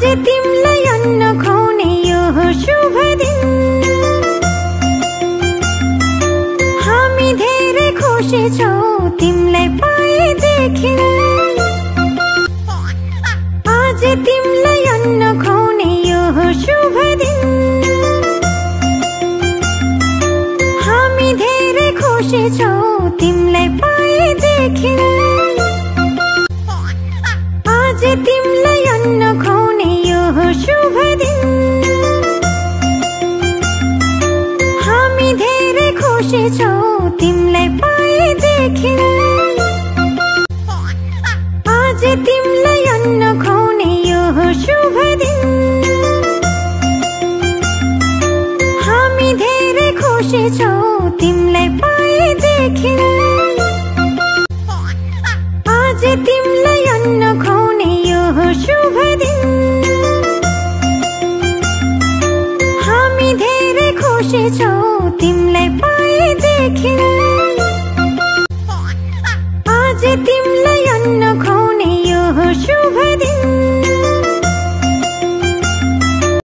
आज तिमलाई अन्न खुवाउने यो शुभ दिन हामी धेरै खुसी छौं तिमलाई पाएदेखि आज तिमलाई अन्न खुवाउने यो शुभ दिन हामी धेरै खुसी छौं तिमलाई पाएदेखि आज तिमलाई अन्न खुवाउने यो शुभ दिन हामी धेरै खुसी छौं तिमलाई पाएदेखि आज तिमलाई अन्न खुवाउने यो शुभ दिन हामी धेरै खुसी छौं तिमलाई पाएदेखि आज तिमलाई अन्न खुवाउने यो शुभ दिन हामी धेरै खुसी छौं तिमलाई पाएदेखि